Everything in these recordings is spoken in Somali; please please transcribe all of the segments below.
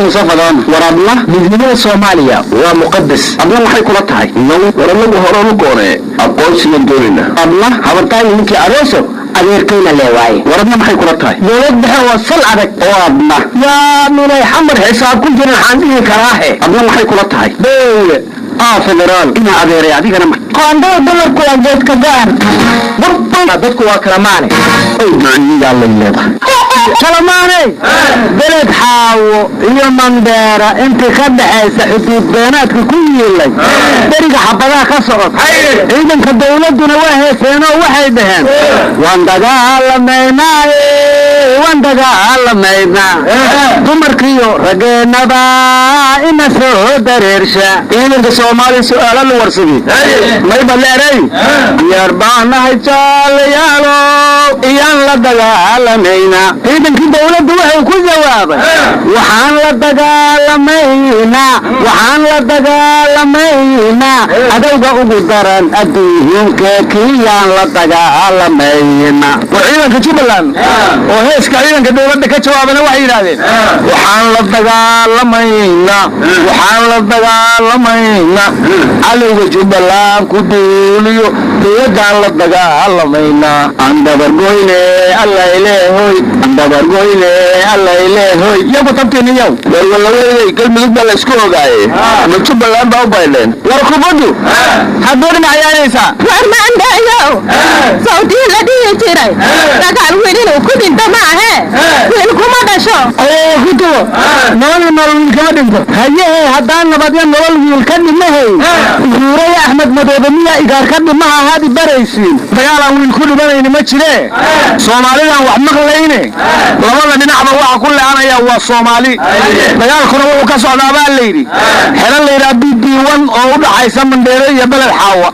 Soo fadaan. War adna, midnimada Soomaaliya waa muqadas. Adna maxay kula tahay? Now, war anagu horanu goonee, aqoonsigan doonayna. Adna, habartaan ninkii adeeso adeerkayna leewaaye. War adna maxay kula tahay? Dowlad dhexe waa sal adag. Oo adna, yaa minay Xamar xisaab ku jirin waxaan dhihi karaahe. Adna maxay kula tahay? Beeye aa federaal ina adeeray adigana. Qoondada dumarku waa geedka go'an. Dadku waa kala maane ow duciyaa lay leedahay. Kalamaaney, Beled Xaawo iyo Mandheera intii ka dhaxaysa xuduud beenaadka ku yiilay beriga xabadaha ka socod. Ciidanka dowladduna waa heeseenoo waxay dhaheen: "Waan dagaalamaynaa, waan dagaalamaynaa, dumarkiyo raggeenaba ina soo dareersha." Ciidanka Soomaaliya su'aala la warsaday, mayba leeray: "Diyaar baanahay jaalayaalo, iyaan la dagaalamaynaa?" Ciidankii dowladdu wuxuu ku jawaabay: "Waxaan la dagaalamaynaa, waxaan la dagaalamaynaa cadowga ugu daran adduunka, kiyaan la dagaalamaynaa." War ciidanka Jubbaland oo heeska ciidanka dowladda ka jawaabana waxay yidhaahdeen: "Waxaan la dagaalamaynaa, waxaan la dagaalamaynaa cadowga Jubbaland ku duuliyo, dowladdaan la dagaalamaynaa." Andabargoyne allaylehoy, andabargoyne allaylehoy, yagu tabtiiniyow. Warwalaweyney, Galmudug baa la isku ogaaye, ma Jubbaland baa u baydheen? War kubaddu hadduu dhinac yaanaysaa. War maandhayow, sawtii la dhihi jiray dagaal wiil inuu ku dhinto ma ahee, wiil kuma dhasho. Oo kutubo nolol, nolol wiil kama dhinto. Hayehe, haddaan nabadya nolol wiil ka dhimahay, Guuraya Axmed Madoobe miyaa igaar ka dhimaha haadi baraysiin? Dagaalaan wiil ku dhimanayni ma jiree, Soomaalidan wax maqlayne. Labada dhinacba waxa ku le'anaya waa Soomaali. Dagaalkuna wuxuu ka socdaa baa layidhi xelan la yidhaha BB 1 oo u dhaxaysa Mandheero iyo Beled Xaawa.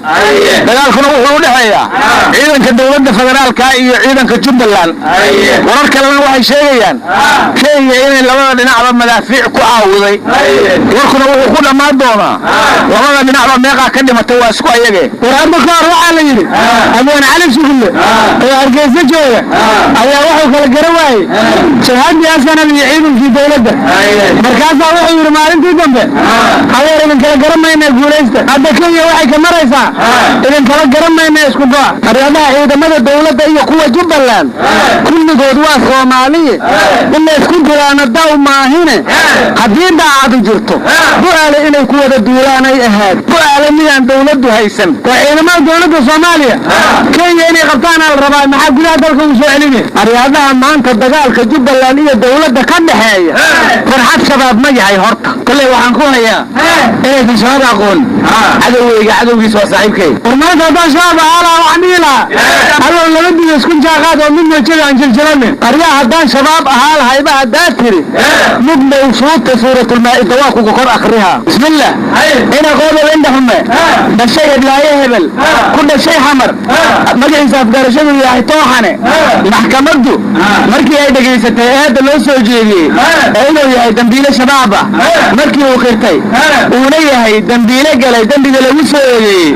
Dagaalkuna wuxuu u dhexeeyaa ciidanka dowladda federaalka iyo ciidanka Jubbaland. Warar kalena waxay sheegayaan Kenya inay labada dhinacba madaafiic ku caawiday. Warkuna wuxuu ku dhammaan doonaa labada dhinacba meeqaa ka dhimatay, waa isku ayage. War hadda ka hor waxaa la yidhi Abwaan Cali Sugulle oo Hargeysa jooga ayaa wuxuu kala gara waayey jabhaddii Asanam iyo ciidankii dowladda. Markaasaa wuxuu yidhi maalintii dambe: "Adeer, idin kala garan mayna, guulaysta." Hadda Kenya waxay ka maraysaa: "Idin kala garan mayna, isku go'a." Haryadaha ciidamada dowladda iyo kuwa Jubbaland kulligood waa Soomaaliye, in la isku dilaana daw maahine. Haddii daacadu jirto, Bu'aale inay ku wada duulaanay ahayd. Bu'aale miyaan dowladdu haysan? Waa ciidamada dowladda Soomaaliya, Kenya inay qabtaana la rabaa. Maxaa gudaha dalka ugu soo celinaya? Aryaadaha, maanta dagaalka Jubbaland iyo dowladda ka dhexeeya farxad shabaab ma yahay horta? Kolley waxaan ku hayaa inaysan shabaab aqoon. Cadowgeyga cadowgiisa waa saaxiibkay. War maanta haddaan shabaab ahaa lahaa, waxaan dhihi lahaa: "Adoo laba diga isku jaaqaad oo mid noojada aan jiljilanin." Aryaa, haddaan shabaab ahaa lahayba haddaa tiri mid mawsuuta Suuratulmaa'ida waa kuga kor akriha. Bismillah. Ina Qodob Indhaxume, dhashay Heblaaye Hebel, ku dhashay Xamar, magaciisa afgarashadu yahay Tooxane. Maxkamaddu markii ay dhegaysatay eedda loo soo jeediyey ee inuu yahay dembiile shabaab ah, markii uu qirtay uuna yahay dembiile galay dembiga lagu soo eedeeyey,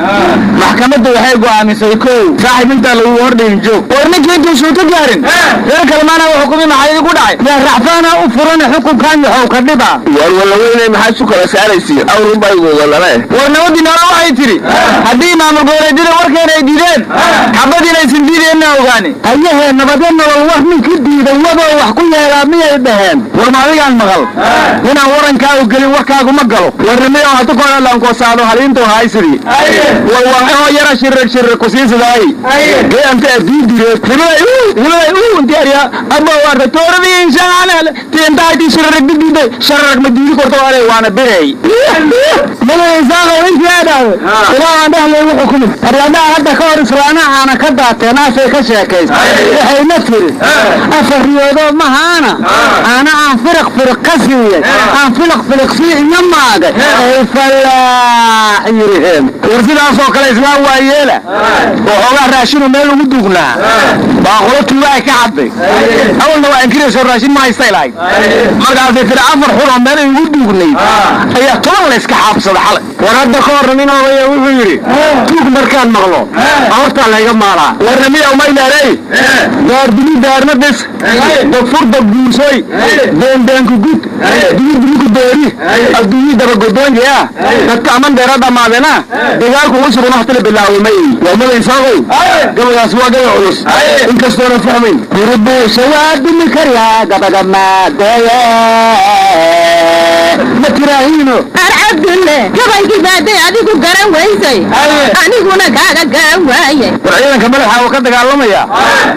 maxkamaddu waxay go'aamisay: kow, saaxiib, intaa lagu hordhihin joog. War ninkii intuu shuuto gaarin reer kalmaana xukumi, maxaa idinku dhacay? Yaa racfaana u furan xukunkan yaxow ka dhiba? War walaweyney, maxaad isu kala saaraysiin? Awrunbaa igu wadalale. War nabadii noole waxay tidhi: haddii maamul goboleedyada warkeena ay diideen, xabad inaysan diideenna ogaani. Hayahee, nabadyo nolol war ninkii diiday wadoo wax ku yeelaa miyay dhaheen? War ma adigaan maqal inaan warankaagu gelin, warkaagu ma galo. Warnimiyo hatu koodhalankosaado haliintu haysidi war war yara shirrig shirrig kusiisidaay geanta diidireed hibilay hibilay u inti arya aba warta tooradii inshaan tiintaati shirrig dididay sharrag ma diidi korto ale waana birey. Magaciisaaqow, intii aa dhahday ilaa aan dheh laygu xukumin. Aryaadaha, hadda ka hor islaanaha aana ka daateen aasay ka sheekaysay, waxayna tiri: "Afar riyoodoo mahaana aana aan firiq firiq ka siiyey, aan filiq filiq sii iyo maagay ay falaax yiriheen." War sidaasoo kale islaam waa yeela oo xoogaa raashinu meel ugu duugnaa baa qolo tuuga ay ka xadday. Awalna waa inkirayso, raashin ma haystay lahayd. Markaasay tiri afar xun oo meel igu duugnayd ayaa 10 layska xaabsada xalay. War hadda ka horna nin odaya wuxuu yidhi, tuug markaan maqlo aortaa layga maalaa. Warnamiya umaylaarey gaardini daarna dhis, dagfur dagguursoy, beendeenku gud, dugudumuku doori, adduunyi dabagodoonjaya, dadka aman dheera dhammaadena, dagaalku usuguna hatala bilaawamay. Wamadaysaaqow, gabagaas waa gaba culus inkastoona fahmayn. Guribuusha waa dumi karyaa gabagamaadeye, ma tiraahiino? Ar Cabdulle, gabaygii baaday adigu garan waysay, aniguna kaaga garan waayay. War ciidanka madaxa oo ka dagaalamaya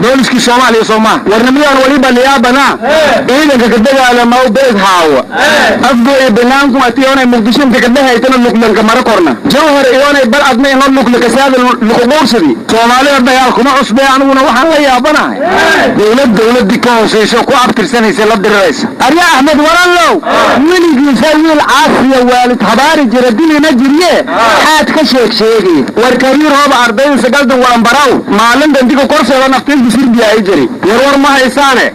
booliskii Soomaaliya soo maaha? Warnimiyaan waliba liyaabana ciidanka ka dagaalama beed haawa Afgooye banaanku atiyoonay Muqdisho inta ka dhehaytana luqlanka mara korna Jawhar iyoonay bal adna inoo luqlakasaada luququursadi. Soomaalida dagaal kuma cusbee, aniguna waxaan la yaabanahay dowlad dowladii ka hooseyso ku abtirsanaysa la diriraysa. Arya Axmed Waranlow, weligiisa wiil caasiya waalid habaari jira dilina jirye, xaad ka sheeg sheegi? War kariir hooba ardayda sagaldan walanbaraw maalin dandiga korseeda naftiis bisirbiya ay jiri. Warwar ma haysaane,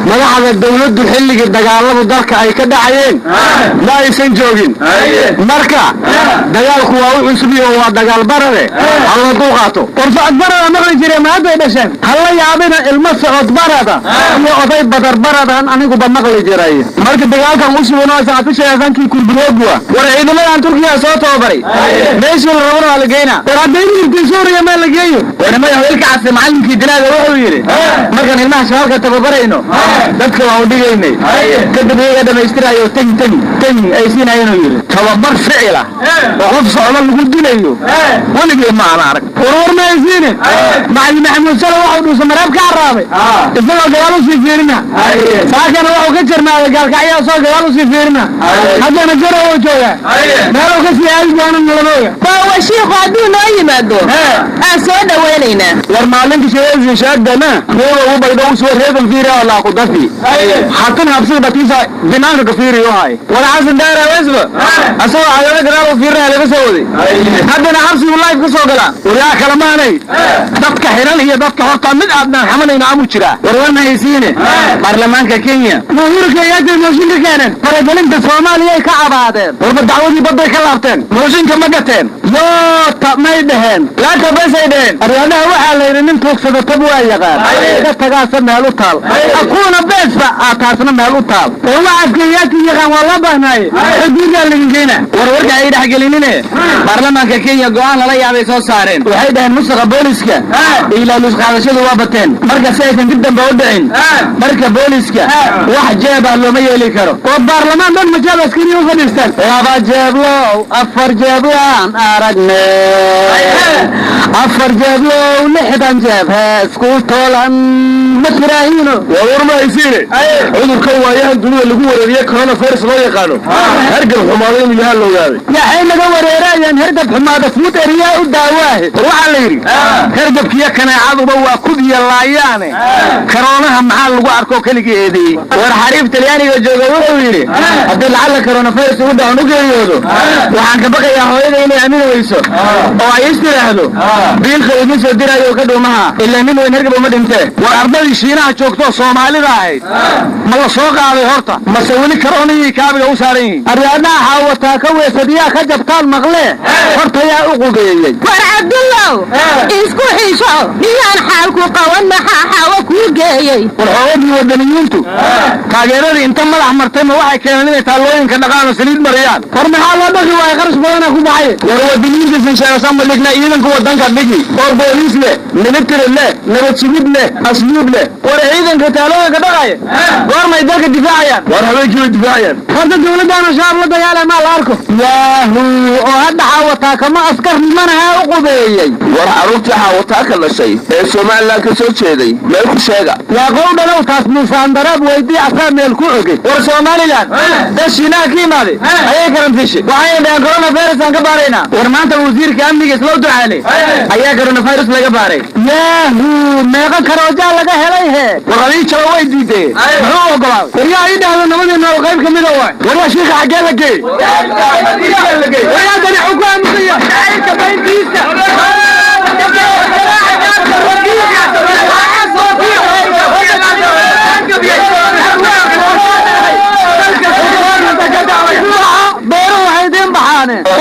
madaxda dowladdu xilligii dagaaladu dalka ay ka dhacayeen ma aysan joogin. Marka dagaalku waa u cusub iyo waa dagaal barade, halla dulqaato. War socod barada maqli jire, ma hadday dhasheen? Halla yaabina, ilmo socod barada iyo oday badar baradan aniguba maqli jiray. Marka dagaalkan usuganosaatishaasankii kurburoogwa. War ciidamadan Turkiya soo tababaray meeshii la rabana waa la geynaa. War hadday jirtay Suuriya maa la geeyo? Warnimada haweenka casi macallinkii dilaaga wuxuu yidhi, markaan ilmaha shabaabka tababarayno dadka waan u dhigaynay, kadib iyaga dhamaystirayo tan tan tan ay siinayeen, uu yidhi. Tababar ficila oo qof socdo lagu dilayo weligay ma aan arag. Warwar ma haysiine, macalin Maxamuud Salo waxau dhuusa mareeb ka carraabay isagoo gadaal usii fiirina, saakana waxuu ka jarnaaday gaalkacyo isagoo gadaal usii fiirina, haddana Garow oo joogaa meeluu ka sii aadi doonana lama oga. Baawa shiiku hadduu noo yimaado aan soo dhawaynaynaa. War maalinka sheegaysa shaadana reeba ugu baydho usoo reeban fiiriya laa ku dafi hatan habsida batiisa binaanka ka fiiriyo hay. War Xasan Daara wesba asagoo cagada gadaal u fiirinaya laga soo waday, haddana xabsigu live ka soo galaa. Waryaa kala maanay, dadka xiran iyo dadka horta mid aadnaan xamanayna amu jiraa. War warna haysiine, baarlamaanka Kenya Uhuru Kenyatta mooshin ka keeneen, faragelinta Soomaaliya ay ka cabaadeen. Warba dacwadii badday ka laabteen, mooshinka ma gateen? Yoota may dhaheen? Laanta besay dheheen. Aryaadaha waxaa la yidhi, nin tuugsada tab waa yaqaan, ka tagaasa meel u taal, akuuna beesba aa taasna meel u taal, oo waxaad Kenyaati yaqaan waa loo baahnaaye, xuduudaa laydin geynaa. War warka ay dhexgelinine, baarlamaanka Kenya go'aan lala yaabay soo saareen. Waxay dhaheen musaqa booliska iyo laaluus qaadashadu waa bateen, marka si aysan dib dambe u dhicin, marka booliska wax jeeb ah looma yeeli karo. Oo baarlamaan dhan majaab askari u fadhiistaan? Laba jeeblow, afar jeeblaan aragne, afar jeeblow, 60 jeeb heesku tolan, ma tiraahiino? Waa war ma haysiine, cudurkan waayahan dunida lagu wareeriye coronavirus loo yaqaano hergab xumaaday inuu yahaa la ogaaday. Yaxay naga wareerayaan? Hergab xumaada fuud eriyaa u daawaahe. War waxaa la yidhi, hergabkiyo kaneecaduba waa kud iyo laayaane, karoonaha maxaa lagu arkoo keligii eedeeyey? War xariif Talyaaniga jooga wuxuu yidhi, haddii lacalla coronavirus ugu dhacan u geeriyoodo, waxaan ka baqayaa hooyada inay aamini weyso oo ay is tiraahdo biilka idin soo diraayo ka dhuumaha, ilaa nin weyn hergab uma dhintee. War ardadii Shiinaha joogtoo Soomaalida ahayd ma la soo qaaday horta, mase weli karoonihii kaabiga u saaran yihiin? Aryaadaha xaawataa ka weesadiyaa ka jabtaan maqlee, horta yaa u qubeeyey? War Cabdullow, isku xisho, miyaan xaalku qaban? Maxaa xaawo kuu geeyey? War xoogagii wadaniyiintu taageeradii inta madax martay ma waxay keeneen inay taallooyinka dhaqaan oo saliid mariyaan? War maxaa loo dhaqi waaya? Qarash badana ku baxay. War wadaniyiintiisan sheegasan ma dhigna, ciidanka wadanka dhigi oo booliis leh, military leh, nabad sugid leh, asluub leh. War ciidanka taalooyinka dhaqaya goormay dalka difaacayaan? War habeenkii way difaacayaan. Horta dowladdaana shabaab la dagaalamaa la arko yaahu, oo hadda xaawataa kama askar nimanaha u qubeeyey. War carruurtii xaawataa ka dhashay ee Somalilan ka soo jeeday meel ku sheega. Yaa qowdhanow, taas miisaandaraab weydii, asaa meel ku ogey. War Somalilan dad Shiinaha ka imaaday ayay karantiishay, waxayna dhaheen coronavirus aan ka baaraynaa. War maanta wasiirka amniga isla ducaale ayaa coronavirus laga baaray. Yaahu, meeqa karoojaa laga helay he? War adii jaba way diidee, muxuu ogolaaday? Waryaa ii dhahdo nabadii nool qayb ka mida waay. Waryaa shiika xaggee la geey? Waryaa dani xuu ku aamusaya? yaqaaneen.